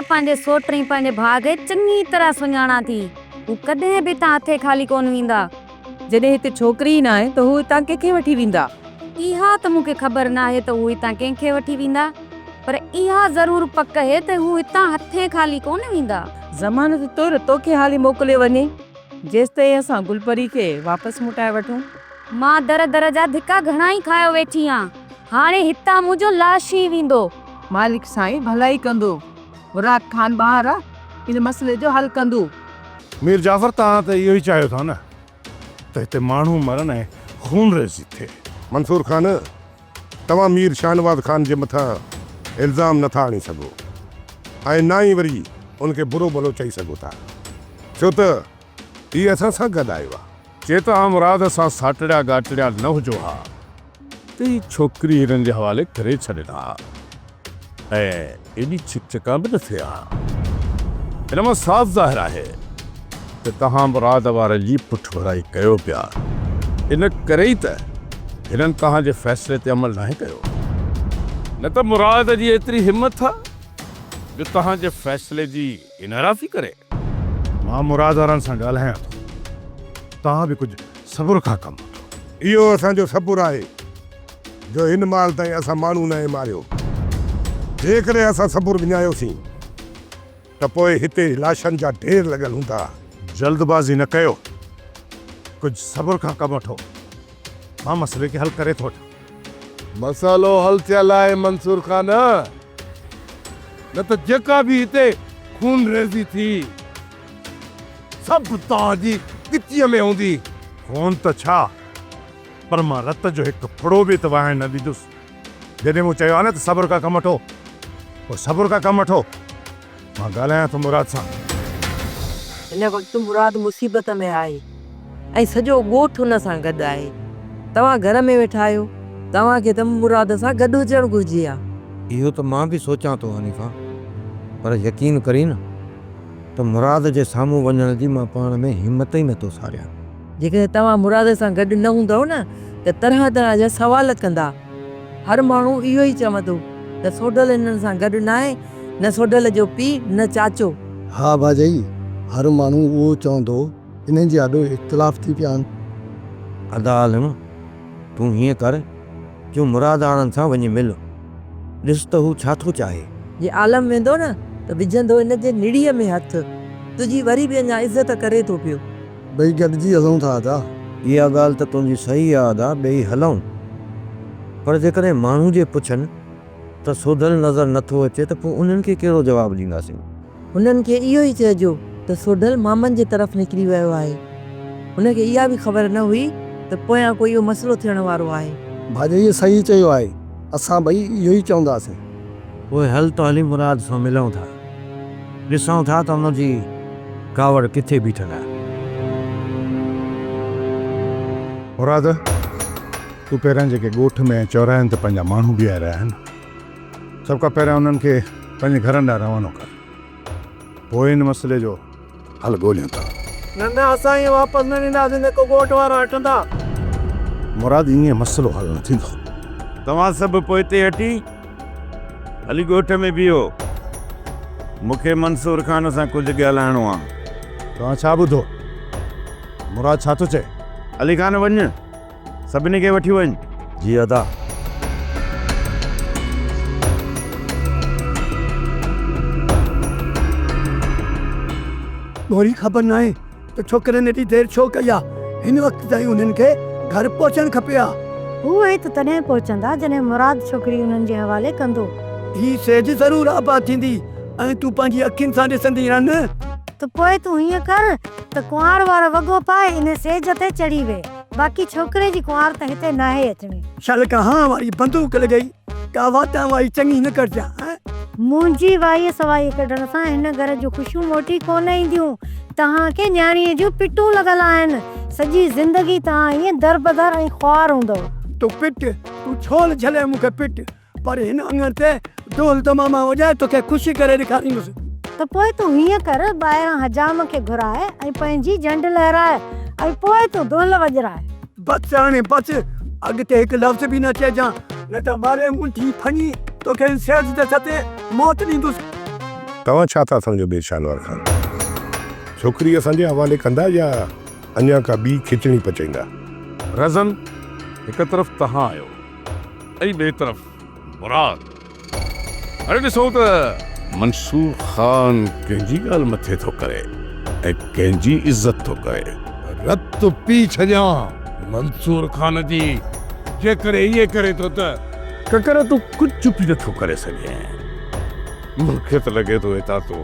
پنهنجي سوٽ ۽ پنهنجي ڀاء کي چڱي طرح سڃاڻان ٿي. هو ڪڏهن به هتان هٿين خالي ڪونه ويندا. جڏهن هتي ڇوڪري ئي ناهي ته هو هتان ڪنهن کي وٺي ويندا؟ اها ته مون کي خبر ناهي ته هو هتان ڪنهن کي وٺي ويندا، پر اها ضرور پڪ اهي ته هو هتان هٿين خالي ڪونه ويندا. ضمانت طور توکي هالي موڪليو وڃي، جيستائين اسان گل پري کي واپس موٽائي وٺون. مان در در جا ڌڪا گهڻا ئي کايو ويٺي آن، هاڻي هتان منهنجو لاش ئي ويندو. مالڪ سائين ڀلائي ڪندو. مراد خان ٻاهر آ، ان مسئلي جو حل ڪندو. مير جعفر توهان ته اهو ئي چاهيو ٿا نه ته هتي ماڻهو مرن ۽ خونريزي ٿئي. منصور خان، توهان مير شاهنواز خان جي مٿان الزام نه ٿا هڻي سگهو ۽ نه ئي وري ان کي برو ڀلو چئي سگهو ٿا، ڇو ته هي اسان سان گڏ آيو آ. چي توهان مراد سان ساٽڙيا ڳاٽڙيا نه هجو ها ته هي ڇوڪري هنن جي حوالي ڪري ڇڏين ها ۽ ايڏي ڇڪ ڇڪان به نه ٿئي ها. هن مان صاف ظاهر آهي ته توهان مراد وارن جي پٺڀرائي ڪيو پيا، ان ڪري ئي ته هنن توهان جي فيصلي تي عمل ناهي ڪيو. نه ته مراد جي ايتري همٿ آ جو توهان جي فيصلي جي انحرافي ڪري. مان مراد وارن سان ڳالهايان ٿو. توهان به ڪجهه صبر کان ڪم وٺو. اهو اسان جو صبر آهي جو هن مهل تائين اسان ماڻهو ناهي ماريو. جيڪڏهن اسان صبر وڃايوسين ته پوء هتي لاشن جا ڍير لڳل هوندا. جلد بازي نه ڪيو. ڪجهه صبر کان ڪم وٺو. مان مسئلي کي حل ڪري ٿو وٺان. مسئلو حل ٿيل آهي منصور خان، نه ته جيڪا به هتي خون ريزي ٿي سڀ توهان جي ڳچيء ۾ هوندي. خون ته ڇا پر مان رت جو هڪ ڦڙو به هت وهائڻ نه ڏيندس. جڏهن مون چيو آهي نه ته صبر کان ڪم وٺو، پوء صبر کان ڪم وٺو. مان ڳالهايان ٿو مراد سان. هن وقت مراد مصيبت ۾ آهي ۽ سڄو ڳوٺ هن سان گڏ آهي. توهان گهر ۾ ويٺا آهيو، توهان کي ته مراد سان گڏ هجڻ گهرجي ها. اهو ته مان به سوچان ٿو حنيفه، پر يقين ڪرين ته مراد جي سامهون وڃڻ جي مان پاڻ ۾ همت ئي نٿو ساريان. جيڪڏهن توهان مراد سان گڏ نه هوندؤ نه ته طرح طرح جا سوال ڪندا. هر ماڻهو اهو ئي چوندو ته سوڍل هنن سان گڏ ناهي، نه سوڍل جو پيء نه چاچو. ها ڀاڄائي، هر ماڻهو اهو چوندو، انهن جي آڏو اختلاف ٿي پيا آهن. ادا عالم، تون هيئن ڪر جو مراد آڻن سان وڃي مل، ڏس ته هو ڇا ٿو چاهي. جي عالم ويندو نه ته وجهندو هن جي نڙيء ۾ هٿ، تنهنجي وري به اڃا عزت ڪري ٿو پيو. ٻئي گڏجي هلون ٿا ادا. اها ڳالهه ته تنهنجي صحيح آ ادا، ٻئي هلون، پر جيڪڏهن ماڻهو جي پڇن ته سوڍل نظر نه ٿو اچي ته پوء انهن کي ڪهڙو جواب ڏينداسين؟ هنن کي اهو ئي چئجو ته سوڍل مامن جي طرف نڪري ويو آهي. هن کي اها به خبر نه هئي ته پويان ڪو اهو مسئلو ٿيڻ وارو آهي. ڀاڄائيء صحيح چيو آهي. اسان ٻئي اهو ئي چونداسين. پوء هل ته هلي مراد سان ملون ٿا. ڏسون ٿا ته ان جي ڪاوڙ ڪٿي بيٺل آهي. مراد! تون پهريان جيڪي ڳوٺ ۾ ۽ چوراهن تي پنهنجا ماڻهو بيهاريا آهن، سڀ کان پهريان انهن کي پنهنجي گهرن ڏانهن روانو ڪر. پوء ان مسئلي جو حل ڳوليون ٿا. نه نه اسان ائين واپس نه ڏينداسين نه ڪو ڳوٺ وارا هٽندا. مراد ائين مسئلو حل نه ٿيندو. توهان سڀ پوئتي هٽي هلي ڳوٺ ۾ بيهو. مون کي منصور خان سان ڪجهه ڳالهائڻو آ. توهان ڇا ٻڌو؟ مراد ڇا ٿو چئي؟ علي خان وڃ. سڀني کي وٺي وڃ. جي ادا. ڳوري خبر ناهي ته ڇوڪرن ايڏي دير ڇو ڪئي آ، هن وقت تائين انهن کي گهر پهچڻ کپي ها. هو هت تڏهن پهچندا جڏهن مراد ڇوڪري انهن جي حوالي ڪندو. هي سيج ضرور آباد ٿيندي ۽ تون پنهنجي اکين سان ڏسندين رن. ته پوء تون هيئن ڪر ته ڪنوار وارو وڳو پائي انهي سيج تي چڙهي ويهه. باقي ڇوڪري جي ڪنوار ته هتي ناهي اچڻي. شل ڪهان واري بندوق لڳئي، ڪا واتان وائي چڱي نه ڪڍجان. منهنجي وائيء سوائيء ڪڍڻ سان هن گهر جون خوشيون موٽي ڪونه اينديون. توهان کي نياڻيء جون پٽون لڳل آهن. سڄي زندگي توهان ائين دربدر ۽ خوار هوندؤ. تون پٽ، تون ڇول جهلي مون کي پٽ. پر هن اڱڻ تي دهل دماما وڄائي توکي خوشي ڪري ڏيکاريندس. ته پوء تون هيئن ڪر، ٻاهران حجام کي گهراء ۽ پنهنجي جهنڊ لهراء ۽ پوء تون دهل وڄراء. بس هاڻي بس، اڳتي هڪ لفظ به نه چئجان، نه ته ماري منڍي ڦڻي توکي هن سيج تي ستي موت ڏيندس. توهان ڇا ٿا سمجهو مير شاهنواز خان؟ ڇوڪري اسان جي حوالي ڪندا يا اڃا ڪا ٻي کچڻي پچائيندا؟ رزن، هڪ طرف توهان آهيو ۽ ٻئي طرف مراد. هاڻي ڏسون ته منصور خان ڪنهن جي ڳالهه مٿي ٿو ڪري ۽ ڪنهن جي عزت ٿو ڪري. رت پي ڇڏيان منصور خان جي جيڪڏهن ائين ڪري ٿو ته. ڪڪر تون ڪجهه به نٿو ڪري سگهين. مون کي ته لڳي ٿو هتان تون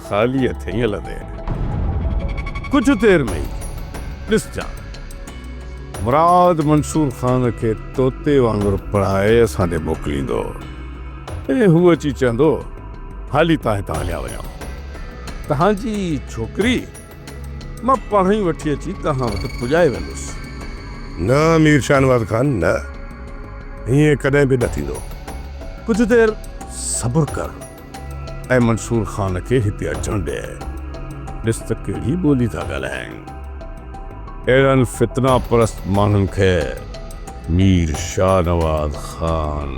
خالي هٿين ئي هلندين. ڪجهه دير ۾ ئي ڏسجان. مراد منصور خان کي طوطي وانگر پڙهائي اسان ڏي موڪليندو ۽ هو اچي چوندو، هالي تان هتان هليا وڃو. توهان جي ڇوڪري مان پاڻهئي وٺي اچي توهان وٽ پڄائي ويندس. نه مير شاهنواز خان نه، ائين ڪڏهن به نه ٿيندو. ڪجهه دير صبر ڪر ۽ منصور خان کي هتي اچڻ ڏي. ڏس ته ڪهڙي ٻولي ٿا ڳالهائين. اهڙن فتنه پرست ماڻهن کي مير شاهنواز خان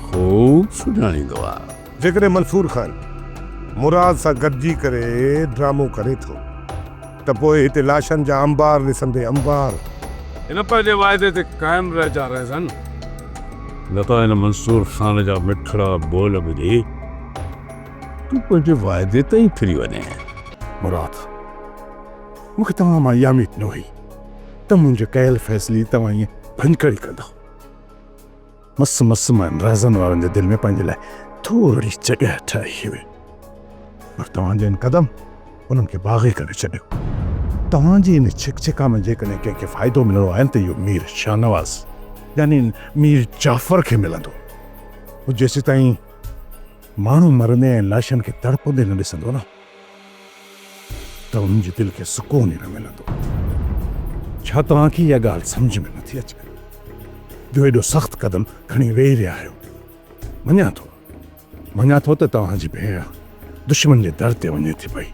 خوب سڃاڻيندو آهي. جيڪڏهن منصور خان مراد سان گڏجي ڪري ڊرامو ڪري ٿو ته پوء هتي لاشن جا انبار ڏسندي انبار. هن پنهنجي واعدي تي قائم رهجان رهزن، نه ته هن منصور خان جا مٺڙا ٻول ٻڌي تون پنهنجي واعدي تان ئي ڦري وڃين. مراد، مون کي توهان مان اها اميد نه هئي ته منهنجي ڪيل فيصلي جي توهان ائين ڀڃڪڙي ڪندؤ. مس مس مان رهزن وارن جي دل ۾ پنهنجي لاء ٿورڙي جڳهه ٺاهي هئي، پر توهان جي ان قدم انهن کي باغي ڪري ڇڏيو. توهان جي ان ڇڪ ڇڪا ۾ جيڪڏهن ڪنهن کي فائدو ملڻو آهي ته اهو مير شاهنواز يعني مير جعفر کي ملندو. هو جيسيتائين ماڻهو مرندي ۽ لاشن کي تڙپندي نه ڏسندو نه، ته انهن جي دل کي سڪون ئي نه ملندو. ڇا توهان کي اها ڳالهه سمجهه ۾ نٿي اچي جو ايڏو سخت قدم کڻي ويهي رهيا آهيو؟ مڃان ٿو، مڃان ٿو ته توهان جي ڀيڻ دشمن جي در تي وڃي ٿي پئي،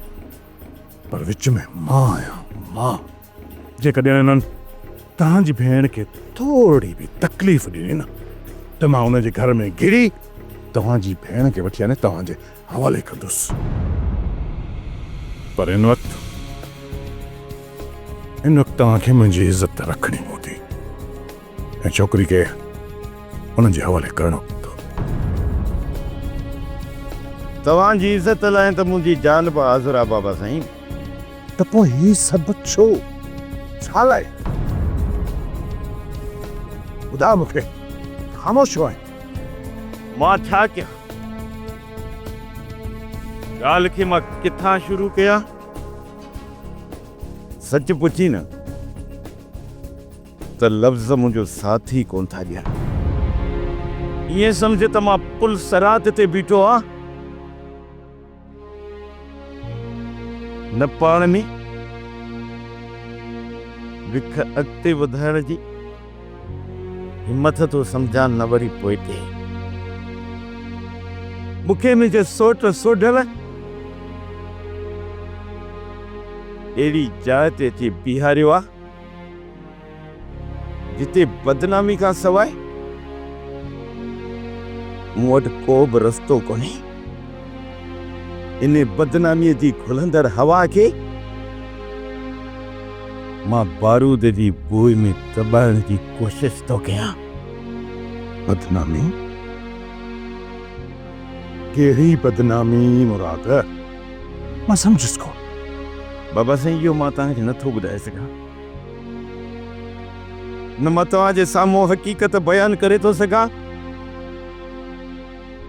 پر وچ ۾ مان آهيان، مان. جيڪڏهن انهن توهان جي ڀيڻ کي ٿورڙي به تڪليف ڏني نه ته مان ان جي گهر ۾ گهڙي توهان جي ڀيڻ کي وٺي آڻي توهان جي حوالي ڪندس. پر ان وقت ان وقت توهان کي منهنجي عزت رکڻي پوندي ۽ ڇوڪري کي انهن جي حوالي ڪرڻو پوندو. توهان جي عزت لاء ته منهنجي جان به حاضر آ بابا سائين. ته پوء هي سڀ ڇو؟ ڇا لاء؟ ٻڌاء مون کي، خاموش ڇو آهين؟ مان ڇا ڪيان؟ ڳالهه کي مان ڪٿان شروع ڪيان؟ سچ پڇين نه ته لفظ منهنجو ساٿ ئي ڪونه ٿا ڏين. ائين سمجهه ته مان پل صراط تي بيٺو آهيان. نه پاڻ ۾ وک اڳتي وڌائڻ جي همٿ ٿو سمجهان نه وري پوئتي. مون کي منهنجي سوٽ سوڍل اهڙي جاء تي اچي بيهاريو آ، جتي بدنامي کان سواء مون وٽ ڪو به رستو ڪونهي. انهي بدناميء جي گهلندڙ هوا کي مان بارود جي بوء ۾ دٻائڻ جي ڪوشش ٿو ڪيان. بدنامي؟ ڪهڙي بدنامي مراد؟ مان سمجهيس ڪونه. بابا سائين اهو مان توهان کي نٿو ٻڌائي سگهان. نه مان توهان جي سامهون حقيقت بيان ڪري ٿو سگهان.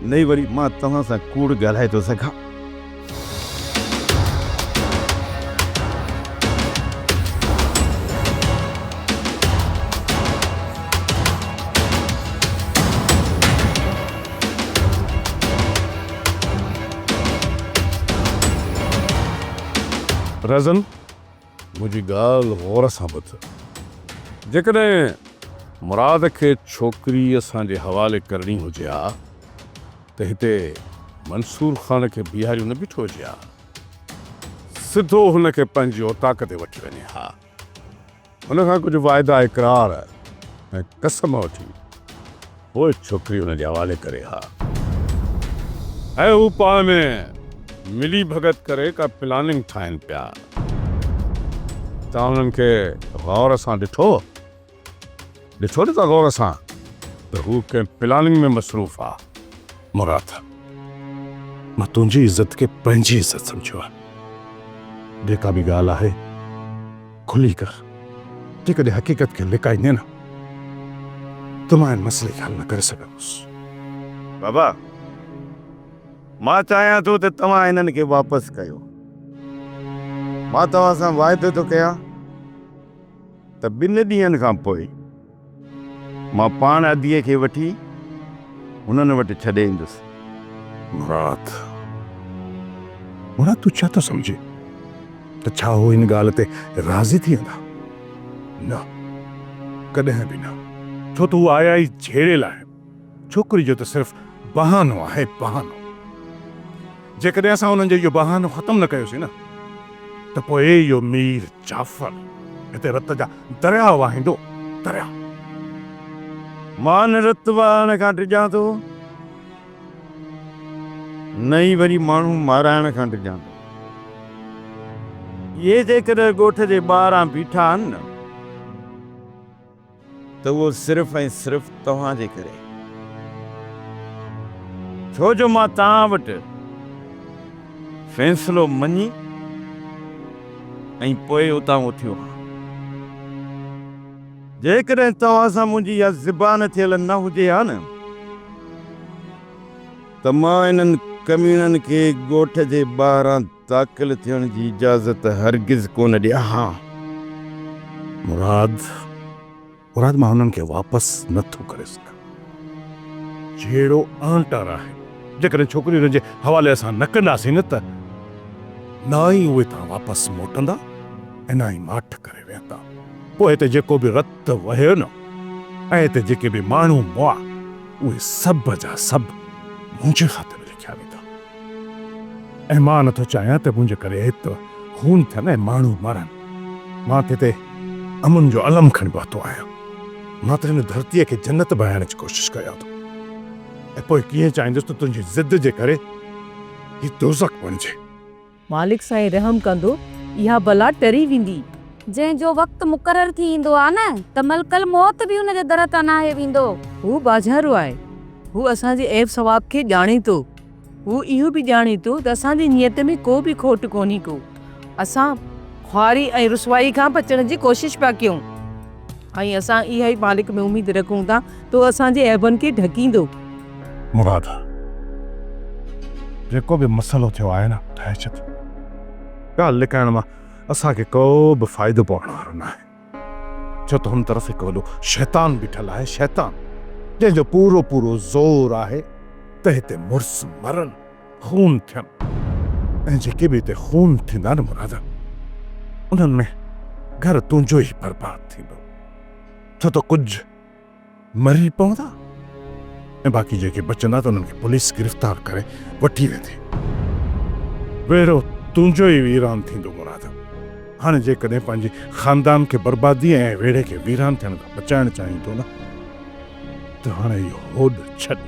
نه ئي وري مان توهان سان ڪوڙ ڳالهائي ٿو سگهان. رزن، منهنجي ڳالهه غور سان ٻڌ. جيڪڏهن مراد کي ڇوڪري اسان جي حوالي ڪرڻي هجي ها ته هتي منصور خان کي بيهاريو نه بيٺو هجي ها. سڌو هن کي پنهنجي اوطاق تي وٺي وڃي ها. هن کان ڪجهه واعدا اقرار ۽ قسم وٺي پوء ڇوڪري هن جي حوالي ڪري ها ۽ هو پاڻ ۾ ملي ڀڳت ڪري ڪا پلاننگ ٺاهين پيا. توهان انهن کي غور سان ڏٺو؟ ڏٺو نه ٿا غور سان ته هو ڪنهن پلاننگ ۾ مصروف آ. مراد، مان تنهنجي عزت کي پنهنجي عزت سمجهيو آ. جيڪا به ڳالهه آهي کلي ڪر. جيڪڏهن حقيقت کي لڪائيندين نه ته مان ان مسئلي کي حل نه ڪري سگهندس. بابا، مان چاهيان ٿو ته توهان هنن کي واپس ڪيو. مان توهان سان واعدو ٿو ڪيان ته ٻن ڏينهن کان پوء مان پاڻ اديء کي وٺي هنن وٽ ڇڏي ايندس. مراد، مراد تون ڇا ٿو سمجهين ته ڇا هو ان ڳالهه تي راضي ٿي ويندا؟ نه، ڪڏهن به نه، ڇو ته هو آيا ئي جهيڙي لاء. ڇوڪري جو ته صرف بهانو آهي، بهانو. جيڪڏهن اسان انهن جو اهو بهانو ختم نه ڪيوسين نه ته پوء اهو مير جعفر هتي رت جا درياء وهائيندو، درياء. مان نه رت وهائڻ کان ڊڄان ٿو، نه ئي وري ماڻهو مارائڻ کان ڊڄان ٿو. اهي جيڪڏهن ڳوٺ جي ٻاهران بيٺا آهن نه ته اهو صرف ۽ صرف توهان جي ڪري، ڇو جو مان توهان وٽ فيصلو مڃي ۽ پوء اتان اٿيو هان. جيڪڏهن توهان سان منهنجي اها زبان ٿيل نه هجي ها نه ته مان انهن ڪميڻن کي ڳوٺ جي ٻاهران داخل ٿيڻ جي اجازت هرگز ڪونه ڏيان ها. مراد، مراد مان هنن کي واپس نه ٿو ڪري سگهان. جهيڙو اڻٽر آهي. جيڪڏهن ڇوڪري هنن جي حوالي اسان نه ڪنداسين نه ته نه ئي اهي هتان واپس موٽندا ۽ نه ئي ماٺ ڪري ويهندا. پوء هتي جيڪو به رت وهيو نه ۽ هتي جيڪي به ماڻهو مئا اهي سڀ جا سڀ منهنجي کاتي ۾ لکيا ويندا. ۽ مان نٿو چاهيان ته منهنجي ڪري هت خون ٿين ۽ ماڻهو مرن. مان ته هتي امن جو علم کڻي پهتو آهيان. مان ته هن ڌرتيء کي جنت بڻائڻ جي ڪوشش ڪريان ٿو ۽ پوء ڪيئن چاهيندس ته تنهنجي ضد جي ڪري هي دوزخ بڻجي. مالڪ سائين رحم ڪندو، اها بلا ٽري ويندي. جنهن جو وقت مقرر ٿي ايندو آ نه ته ملڪ الموت به ان جي در تان ناهي ويندو. هو ٻاجهارو آهي. هو اسان جي عيب ثواب کي ڄاڻي ٿو. هو اهو به ڄاڻي ٿو ته اسان جي نيت ۾ ڪو به کوٽ ڪونهي ڪو. اسان خواري ۽ رسوائي کان بچڻ جي ڪوشش پيا ڪيون ۽ اسان اها ئي مالڪ ۾ اميد رکون ٿا ته هو اسان جي عيبن کي ڍڪيندو. مراد، جيڪو به مسئلو ٿيو آهي نه ٺاهي ڇڏ. ڳالهه لڪائڻ مان اسان کي ڪو به فائدو پوڻ وارو ناهي. ڇو ته هن طرف هڪ وڏو شيطان بيٺل آهي، شيطان، جنهن جو پورو پورو زور آهي ته هتي مڙس مرن، خون ٿين ۽ جيڪي به هتي خون ٿيندا نه مراد، انهن ۾ گهر تنهنجو ئي برباد ٿيندو، ڇو ته ڪجهه مري پوندا ۽ باقي جيڪي بچندا ته انهن کي پوليس گرفتار ڪري وٺي ويندي. ويڙهو تنهنجو ئي ويران ٿيندو مراد. هاڻي جيڪڏهن پنهنجي خاندان کي بربادي ۽ ويڙهي کي ويران ٿيڻ کان بچائڻ چاهين ٿو نه ته هاڻي اهو هوڏ ڇڏ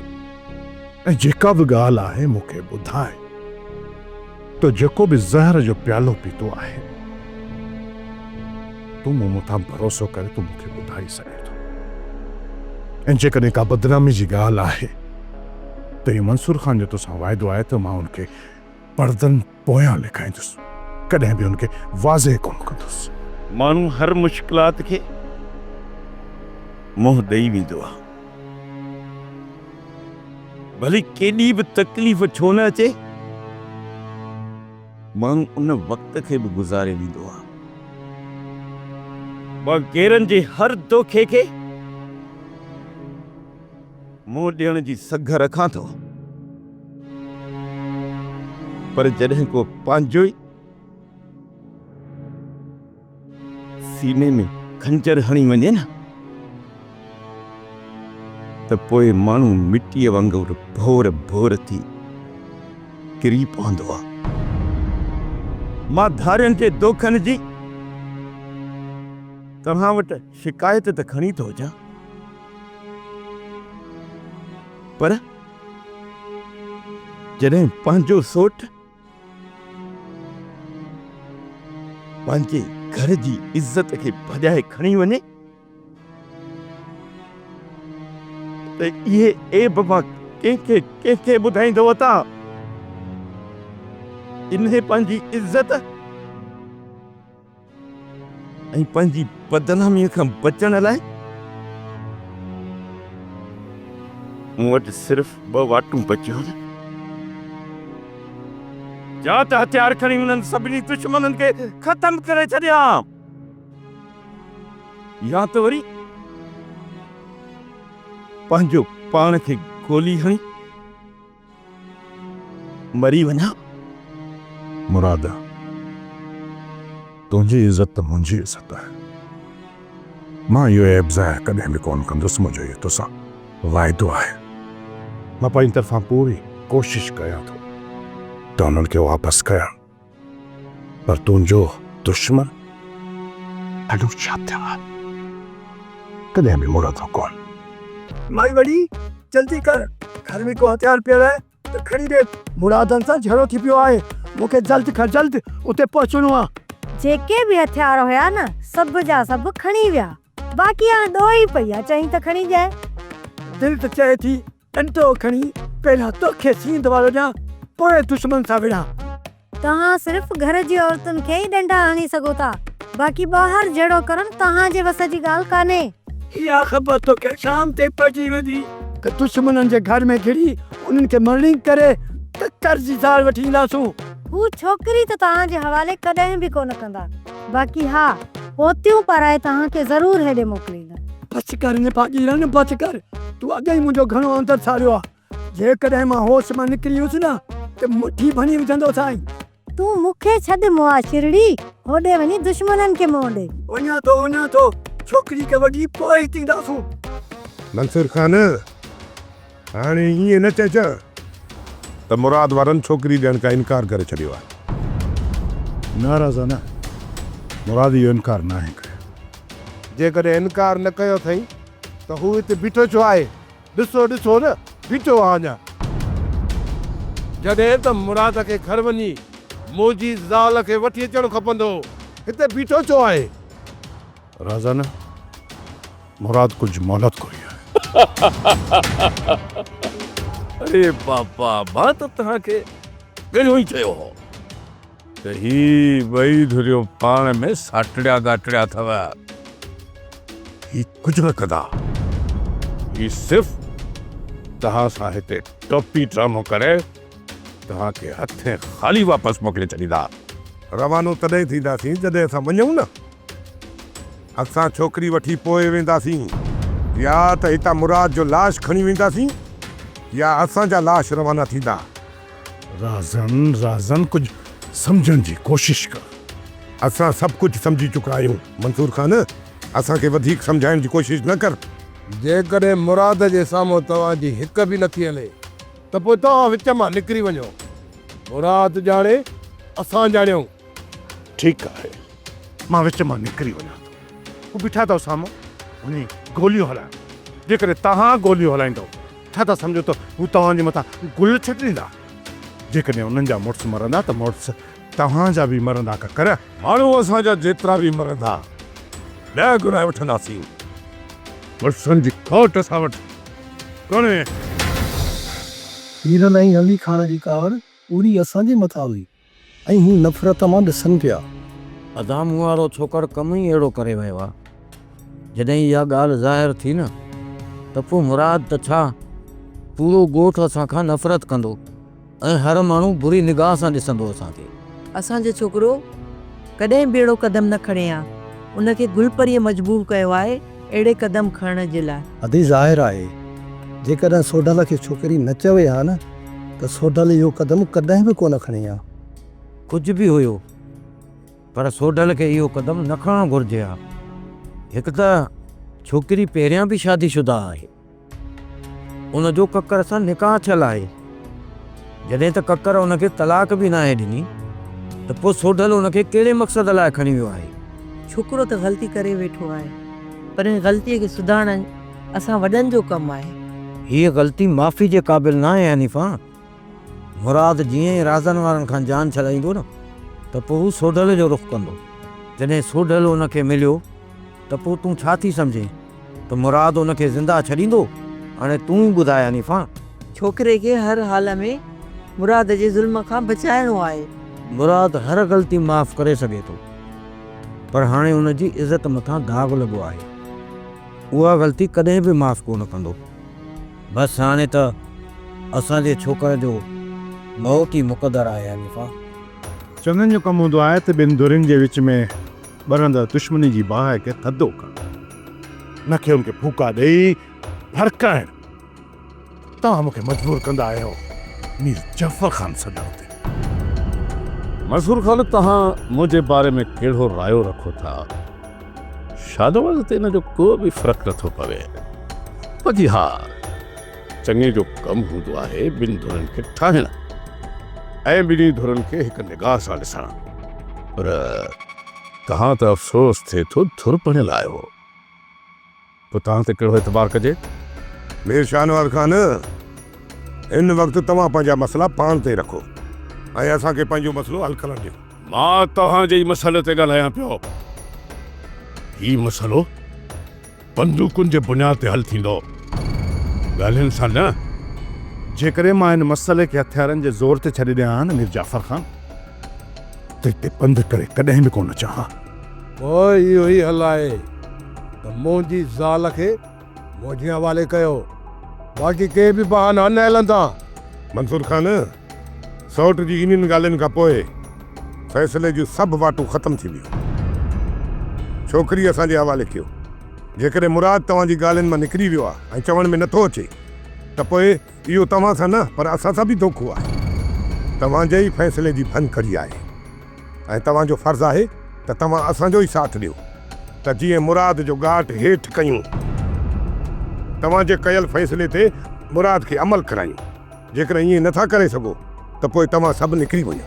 ۽ جيڪا به ڳالهه آهي مون کي ٻڌاء. تو جيڪو به زهر جو پيالو پيتو آهي، تون مون مٿان ڀروسو ڪري تون مون کي ٻڌائي سگهين ٿو ۽ جيڪڏهن ڪا بدنامي جي ڳالهه آهي ته اهو منصور خان جو توسان واعدو آهي ته مان ان کي پردن پويان لکائيندس، ڪڏهن به ان کي واضح ڪونه ڪندس. ماڻهو هر مشڪلات کي منهن ڏئي ويندو آهي. ڀلي ڪيڏي به تڪليف ڇو نه اچي، ماڻهو ان وقت کي به گذاري ويندو آهي. مان غيرن جي هر دوکي کي منهن ڏيڻ جي سگهه رکان ٿو، پر جڏهن ڪو پنهنجو ئي سيني ۾ خنجر هڻي وڃي نه ته پوء ماڻهو مٽيء وانگر ڀور ڀور ٿي ڪري پوندو آ. مان ڌارين جي دوکن جي توهان وٽ شڪايت ته کڻي ٿو اچان پر جڏهن پنهنجو سوٽ. پنهنجي گهر جي عزت کي ڀڄائي کڻي وڃي ته اهي عيب مان ڪنهن کي ڪنهن کي ٻڌائيندو وتان؟ انهي پنهنجي عزت ۽ پنهنجي بدناميء کان بچڻ لاء مون وٽ صرف ٻه واٽون بچيون آهن. يا ته هٿيار کڻي انهن سڀني دشمنن کي ختم ڪري ڇڏيان يا ته وري پنهنجو پاڻ کي گولي هڻي مري وڃان. مراد، تنهنجي عزت ته منهنجي عزت آهي. مان اهو عيب ظاهر ڪڏهن به ڪونه ڪندس، منهنجو اهو توسان واعدو آهي. مان پنهنجي طرفان پوري ڪوشش ڪيان ٿو ته انهن کي واپس ڪيان، پر تنهنجو دشمن ڏاڍو شاطر آهي، ڪڏهن به مڙندو ڪونه. مائي وڙي، جلدي ڪر، گهر ۾ ڪو هٿيار پيل آهي ته کڻي ڏي، مرادن سان جهيڙو ٿي پيو آهي، مون کي جلد کان جلد اتي پهچڻو آهي. جيڪي به هٿيار هيا نه، سڀ جا سڀ کڻي ويا، باقي هاڻ ڏوهي پئي آ، چئين ته کڻي ڄائي. دل ته چئي ٿي ڏنڊو کڻي پهريان توکي سينڌ وارو ڏيان، پوء دشمن سان وڙهان. توهان صرف گهر جي عورتن کي ئي ڏنڊا هڻي سگهو ٿا، باقي ٻاهر جهيڙو ڪرڻ توهان جي وس جي ڳالهه ڪانهي. اها خبر توکي شام تي پئجي ويندي ته دشمنن جي گهر ۾ گهڙي انهن کي مرڻينگ ڪري ڪڪر جي زال وٺي اينداسون. هو ڇوڪري ته توهان جي حوالي ڪڏهن به ڪونه ڪندا، باقي ها پوتيون پارائي توهان کي ضرور هيڏي موڪليندا. بس ڪر نڀاڳي رن، بس ڪر، تون اڳ ئي منهنجو گهڻو اندر ساڙيو آ. جيڪڏهن مان هوش مان نڪري ويس نه ته مٺي ڀڃي وجهندوسانء. تون مون کي ڇڏ مئا شرڙي، هوڏي وڃي دشمنن کي منهن ڏي. وڃان ٿو، وڃان ٿو، ڇوڪري کي وٺي پوء هت اينداسون. منصور خان، هاڻي ائين نه چئجان ته مراد وارن ڇوڪري ڏيڻ کان انڪار ڪري ڇڏيو آهي. نه رضا نه، مراد اهو انڪار ناهي ڪيو. جيڪڏهن انڪار نه ڪيو اٿئي ته هو هتي بيٺو ڇو آهي؟ ڏسو ڏسو نه بيٺو آ اڃا. جڏهن ته مراد کي گهر وڃي منهنجي زال کي وٺي اچڻ کپندو هو، هتي بيٺو ڇو آهي؟ رازا نه، مراد ڪجهه مهلت گهري آهي. اري بابا، مان ته توهان کي پهريون ئي چيو هو ته هي ٻئي ڌريون پاڻ ۾ ساٽڙيا ڳاٽڙيا اٿو. هي ڪجهه نه ڪندا. هي صرف توهان سان هتي ٽوپي ڊرامو ڪري توهان کي هٿين خالي واپس موڪلي ڇڏيندا. روانو تڏهن ٿينداسين جڏهن اسان وڃون نه. اسان ڇوڪري وٺي پوء وينداسين. يا ته هتان مراد جو لاش کڻي وينداسين يا اسان جا لاش روانا ٿيندا. رازن، رازن ڪجهه سمجهڻ جي ڪوشش ڪر. اسان سڀ ڪجهه سمجهي چڪا آهيون منصور خان، اسان کي وڌيڪ سمجهائڻ جي ڪوشش نه ڪر. جيڪڏهن مراد جي سامهون توهان جي هڪ به نٿي هلي ته پوء توهان وچ مان نڪري وڃو. مراد ڄاڻي، اسان ڄاڻيون. ٺيڪ آهي، مان وچ مان نڪري وڃان ٿو. هو بيٺا اٿو سامهون، وڃي گوليون هلايو. جيڪڏهن توهان گوليون هلائيندؤ ڇا ٿا سمجهو ته هو توهان جي مٿان گل ڇٽيندا؟ جيڪڏهن انهن جا مڙس مرندا ته مڙس توهان جا به مرندا ڪڪر. ماڻهو اسان جا جيترا به مرندا، ٻيا گهرائي وٺنداسين. مڙسن جي کوٽ اسان وٽ ڪونهي. پيرل ۽ علي خان جي ڪاوڙ پوري اسان جي مٿان هئي. ۽ هو نفرت مان ڏسن پيا. ادا مون وارو ڇوڪر ڪم ئي اهڙو ڪري ويو آ. جڏهن اها ڳالهه ظاهر ٿي نه ته پوء مراد ته ڇا پورو ڳوٺ اسان کان نفرت ڪندو ۽ هر ماڻهو بري نگاهه سان ڏسندو اسان کي. اسان جو ڇوڪرو ڪڏهن به اهڙو قدم نه کڻي ها. ان کي گل پريء مجبور ڪيو آهي اهڙي قدم کڻڻ جي لاء. ادي ظاهر آهي جيڪڏهن سوڍل کي ڇوڪري نه چوي ها نه ته سوڍل اهو قدم ڪڏهن به ڪونه کڻي ها. ڪجهه به هيو پر سوڍل کي اهو قدم نه کڻڻ گهرجي ها. هڪ ته ڇوڪري پهريان به شادي شده آهي. ان جو ڪڪر سان نڪاح ٿيل آهي. جڏهن ته ڪڪر ان کي طلاق به ناهي ڏني ته پوء سوڍل ان کي ڪهڙي مقصد لاء کڻي ويو آهي؟ ڇوڪرو ته غلطي ڪري ويٺو آهي پر ان غلطيء کي سڌارڻ اسان وڏن جو ڪم آهي. هيء غلطي معافي جي قابل ناهي حنيفا. مراد جيئن ئي رازن وارن کان جان ڇڏائيندو نه ته پوء هو سوڍل جو رخ ڪندو. جڏهن سوڍل ان کي مليو ته پوء تون ڇا ٿي سمجهين ته مراد ان کي زنده ڇڏيندو؟ هاڻي تون ئي ٻڌاء حنيفان. ڇوڪري کي هر حال ۾ مراد جي ظلم کان بچائڻو آهي. مراد هر غلطي معاف ڪري سگهي ٿو پر هاڻي ان جي عزت مٿان داغ لڳو آهي. اها غلطي ڪڏهن به معاف ڪو نه ڪندو. بس هاڻي ته اسان جي ڇوڪر جو موت ئي مقدر آهي حنيفا. چڱن جو ڪم هوندو آهي ته ٻن ڌرين جي وچ ۾ ٻرندڙ دشمني جي باهه کي ٿڌو ڪرڻ، نه ڪي ان کي ڦوڪا ڏيئي ڀڙڪائڻ. توهان مون کي مجبور ڪندا آهيو مير جعفر خان سڏڻ تي. منصور خان توهان منهنجي باري ۾ ڪهڙو رايو رکو ٿا؟ شاهنواز تي ان جو ڪو به فرق نٿو پوي. باقي ها چڱي جو ڪم هوندو آهي ٻن ڌرين کي ٺاهڻ ۽ ٻنهي ڌرين کي هڪ نگاهه سان ڏسڻ. پر توهان ته افسوس ٿئي ٿو ڌر بڻيل آهيو. پوء توهان تي ڪهڙو اعتبار ڪجي؟ مير شاهنواز خان، هن وقت توهان پنهنجا مسئلا پاڻ تي رکو ۽ اسان کي پنهنجو مسئلو حل ڪرڻ ڏيو. مان توهان جي ئي مسئلي تي ڳالهايان پيو. هي مسئلو بندوقن جي بنياد تي حل ٿيندو، ڳالهين سان نه. جيڪڏهن مان هن مسئلي کي هٿيارن جي زور تي ڇڏي ڏيان ها نه مير جعفر خان ته هتي پنڌ ڪري ڪڏهن به ڪونه اچان ها. پوء اهو ئي حل آهي ته منهنجي زال کي منهنجي حوالي ڪيو، باقي ڪي به بهانا نه هلندا. منصور خان، سئوٽ جي انهن ڳالهين کان پوء فيصلي جون سڀ واٽون ختم ٿي ويون. ڇوڪري اسان جي حوالي ڪيو. جيڪڏهن مراد توهان جي ڳالهين مان نڪري ويو آهي ۽ چوڻ ۾ نٿو اچي ته پوء اهو توهان سان نه پر اسان سان به دوکو آهي. توهان جي ئي فيصلي جي ڀڃڪڙي آهي. ۽ توهان جو فرض آهي ته توهان اسان جو ئي ساٿ ڏيو ته جيئن مراد جو ڳاٽ هيٺ ڪيون. توهان جي ڪيل فيصلي تي مراد کي عمل ڪرايون. جيڪڏهن ائين نه ٿا ڪري سگهو ته پوء توهان سڀ نڪري وڃو.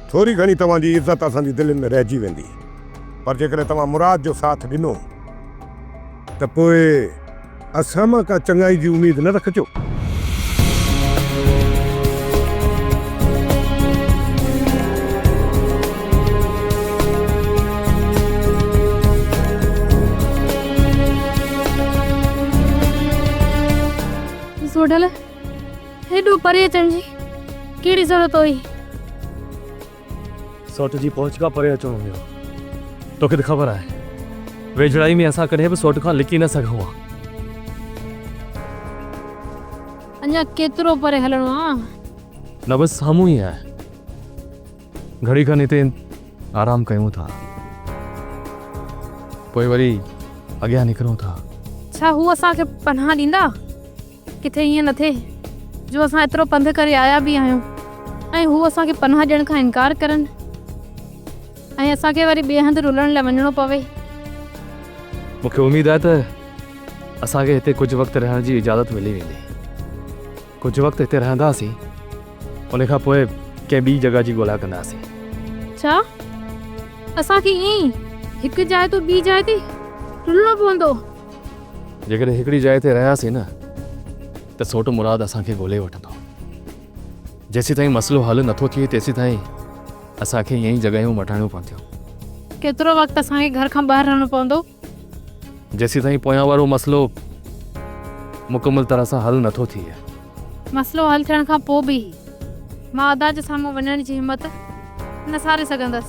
ٿوري گهڻي توهان جي عزت اسان جي دلين ۾ رهجي ويندي. پر جيڪڏهن توهان مراد جو ساٿ ڏنو ته پوء اسان مان ڪا چڱائي جي اميد نه رکجو. سوڍل، هيڏو پري اچڻ جي ڪهڙي ضرورت هئي؟ سوٽ جي پهچ کان پري اچڻو هيو. توکي ته خبر آهي، ويجهڙائي ۾ اسان ڪڏهن به سوٽ کان لڪي نه سگهون ها. اڃا ڪيترو پري هلڻو آ؟ نه بس سامهون ئي آهي. گهڙي کن هتي آرام ڪيون ٿا. پوء وري اڳيان نڪرون ٿا. ڇا هو اسان کي پناهه ڏيندا؟ ڪٿي ائين نه ٿئي جو اسان ايترو پنڌ ڪري آيا به آهيون ۽ هو اسان کي پناهه ڏيڻ کان انڪار ڪرن ۽ اسان کي وري ٻئي هنڌ رلڻ لاء وڃڻو پوي. مون کي اميد آهي ته اسان کي هتي ڪجهه وقت رهڻ جي اجازت ملي ويندي. ڪجهه وقت هتي رهنداسين، ان کان پوء ڪنهن ٻي جڳهه جي ڳولا ڪنداسين. ڇا اسان کي ائين ئي هڪ جاء تان ٻي جاء تي رلڻو پوندو؟ جيڪڏهن هڪڙي جاء تي رهياسين نه ته سوٽ مراد اسان کي ڳولي وٺندو. جيسيتائين مسئلو حل نٿو ٿئي تيسيتائين اسان کي ائين ئي جڳهيون مٽائڻيون پونديون. ڪيترو وقت اسان کي گهر کان ٻاهر رهڻو پوندو؟ جيسيتائين پويان وارو مسئلو مڪمل طرح سان حل نٿو ٿئي. مسئلو حل ٿيڻ کان پوء به مان ادا جي سامهون وڃڻ جي همت نه ساري سگهندس.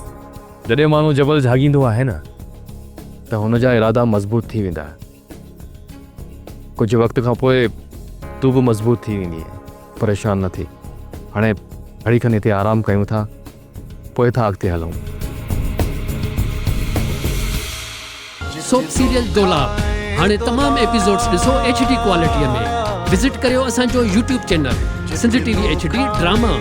جڏهن ماڻهو جبل جهاڳيندو آهي نه ته هن جا ارادا مضبوط ٿي ويندا آهن. ڪجهه وقت کان پوء تون به مضبوط ٿي ويندينء. پريشان نه ٿي. هاڻي گهڙي کن هتي آرام ڪيون ٿا، پوء ٿا اڳتي هلون. سوپ سيريل دولاب هاڻي تمام ايپيسوڊز ڏسو ايڇ ڊي ڪوالٽي ۾ وزٽ ڪريو اسان جو YouTube channel Sindh T V H D drama.